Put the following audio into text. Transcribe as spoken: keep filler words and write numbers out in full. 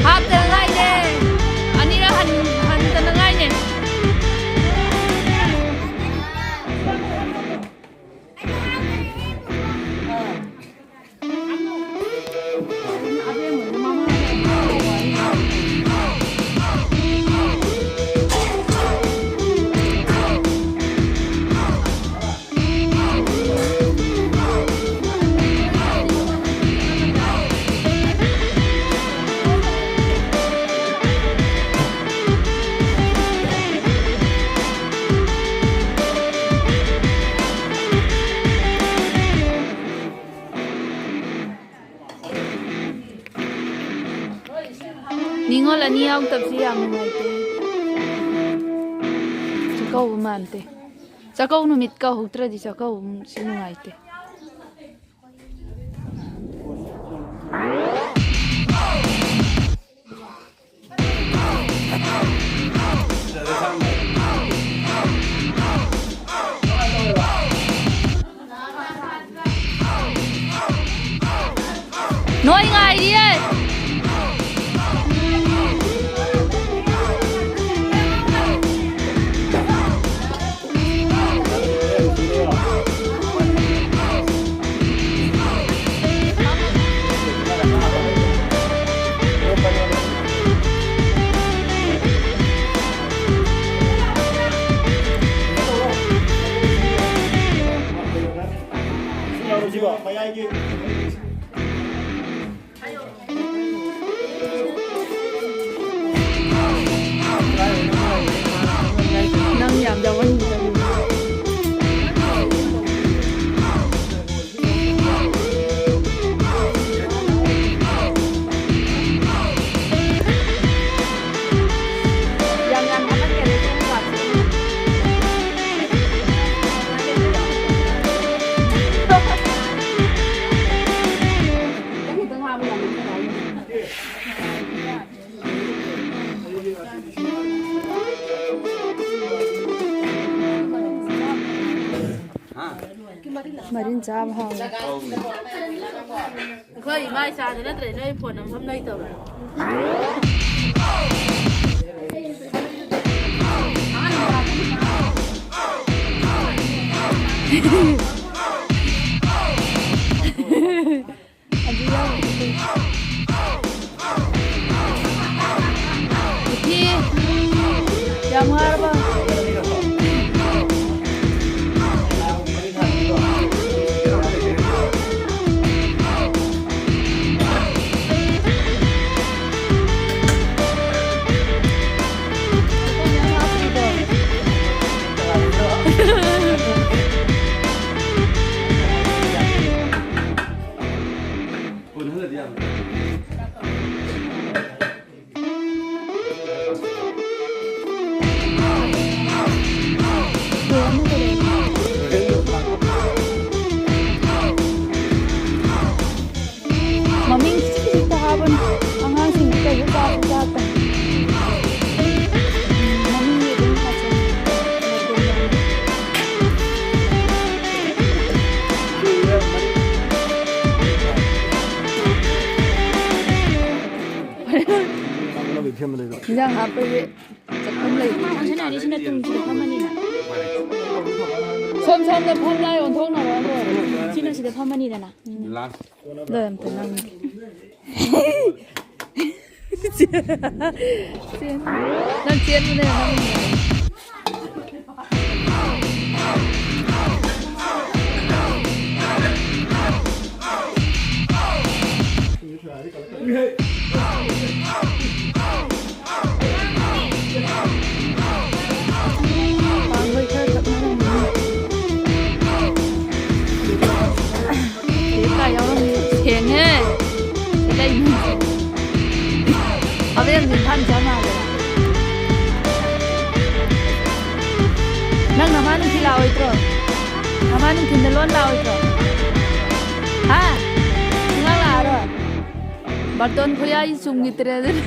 ꯍꯥꯞꯇ ꯉꯥꯏꯔꯦ꯫ ꯑꯅꯤꯔꯛ ꯍꯟ-, ꯍꯟꯗꯅ ꯉꯥꯏꯅꯦ꯫ ꯅꯤꯉꯣꯜ ꯑꯅꯤ ꯌꯥꯎꯗꯕꯁꯦ ꯌꯥꯝ ꯅꯨꯡꯉꯥꯏꯇꯦ꯫ ꯆꯥꯛꯀꯧꯕ ꯃꯥꯟꯗꯦ꯫ ꯆꯥꯛꯀꯧ ꯅꯨꯃꯤꯠ ꯀꯧꯍꯧꯗ꯭ꯔꯗꯤ ꯆꯥꯛꯀꯧꯕꯁꯤ ꯅꯨꯡꯉꯥꯏꯇꯦ꯫ ꯅꯣꯏ ꯉꯥꯏꯔꯤꯌꯦ꯫ ꯅꯪ ꯌꯥꯝ ꯌꯥꯎꯍꯟꯅꯤꯡꯗꯕꯅꯤ꯫ ꯃꯔꯤꯟ ꯆꯥꯕ ꯍꯥꯎꯋꯦ꯫ ꯑꯩꯈꯣꯏ ꯏꯃꯥ ꯏꯆꯥꯗ ꯅꯠꯇ꯭ꯔꯦ ꯅꯣꯏ ꯐꯣꯟ ꯅꯝꯐꯝ ꯂꯩꯇꯕ꯭ꯔꯥ? ꯑꯗꯨ ꯌꯥꯎꯗꯦ꯫ ꯏꯆꯦ, ꯌꯥꯝ ꯋꯥꯔꯕ? ꯃꯃꯤꯡ ꯈꯤꯖꯤꯛ ꯈꯤꯖꯤꯛꯇ ꯍꯥꯞꯄꯅꯤ꯫ ꯑꯉꯥꯡꯁꯤꯡꯗꯤ ꯀꯩꯁꯨ ꯆꯥꯁꯨ ꯆꯥꯗꯕꯅꯤ꯫ ꯃꯃꯤꯡꯗꯤ ꯑꯗꯨꯝ ꯍꯥꯞꯆꯤꯟꯕ꯫ ꯏꯟꯖꯥꯡ ꯍꯥꯞꯄꯒꯤ ꯆꯠꯐꯝ ꯂꯩ꯫ ꯁꯤꯅ ꯇꯨꯡꯁꯤꯗ ꯐꯝꯃꯅꯤꯅ꯫ ꯁꯣꯝ ꯁꯣꯝꯗ ꯐꯝ ꯂꯥꯏ ꯑꯣꯟꯊꯣꯛꯅꯔꯣ ꯂꯣꯏꯔꯦ꯫ ꯁꯤꯅ ꯁꯤꯗ ꯐꯝꯃꯅꯤꯗꯅ꯫ ꯎꯝ꯫ ꯂꯥꯁ꯫ ꯑꯗꯣ ꯑꯝꯇ ꯅꯪꯒꯤ꯫ ꯆꯦꯟ-, ꯅꯪ ꯆꯦꯟꯕꯅꯦ ꯅꯪ꯫ ꯄꯥꯡꯒꯜ ꯈꯔ ꯇꯞꯅꯔꯝꯃꯤ꯫ ꯇꯦꯞꯀ ꯌꯥꯎꯔꯝꯃꯤ꯫ ꯁꯦꯡꯉꯦ꯫ ꯁꯤ ꯀꯩꯅꯣ? ꯑꯕꯦꯝꯁꯦ ꯏꯝꯐꯥꯜ ꯃꯆꯥ ꯃꯥꯜꯂꯦ꯫ ꯅꯪ ꯅꯃꯥ ꯅꯨꯡꯊꯤꯜ ꯂꯥꯛꯑꯣꯏꯗ꯭ꯔꯣ? ꯅꯃꯥ ꯅꯨꯡꯊꯤꯜꯗ ꯂꯣꯟ ꯂꯥꯛꯑꯣꯏꯗ꯭ꯔꯣ? ꯍꯥ? ꯁꯨꯡꯂꯥꯛ ꯂꯥꯛꯑꯔꯣꯏ? ꯕꯥꯔꯇꯣꯟ ꯈꯨꯌꯥꯏ ꯆꯨꯝꯈꯤꯗ꯭ꯔꯦ ꯑꯗꯨꯅ꯫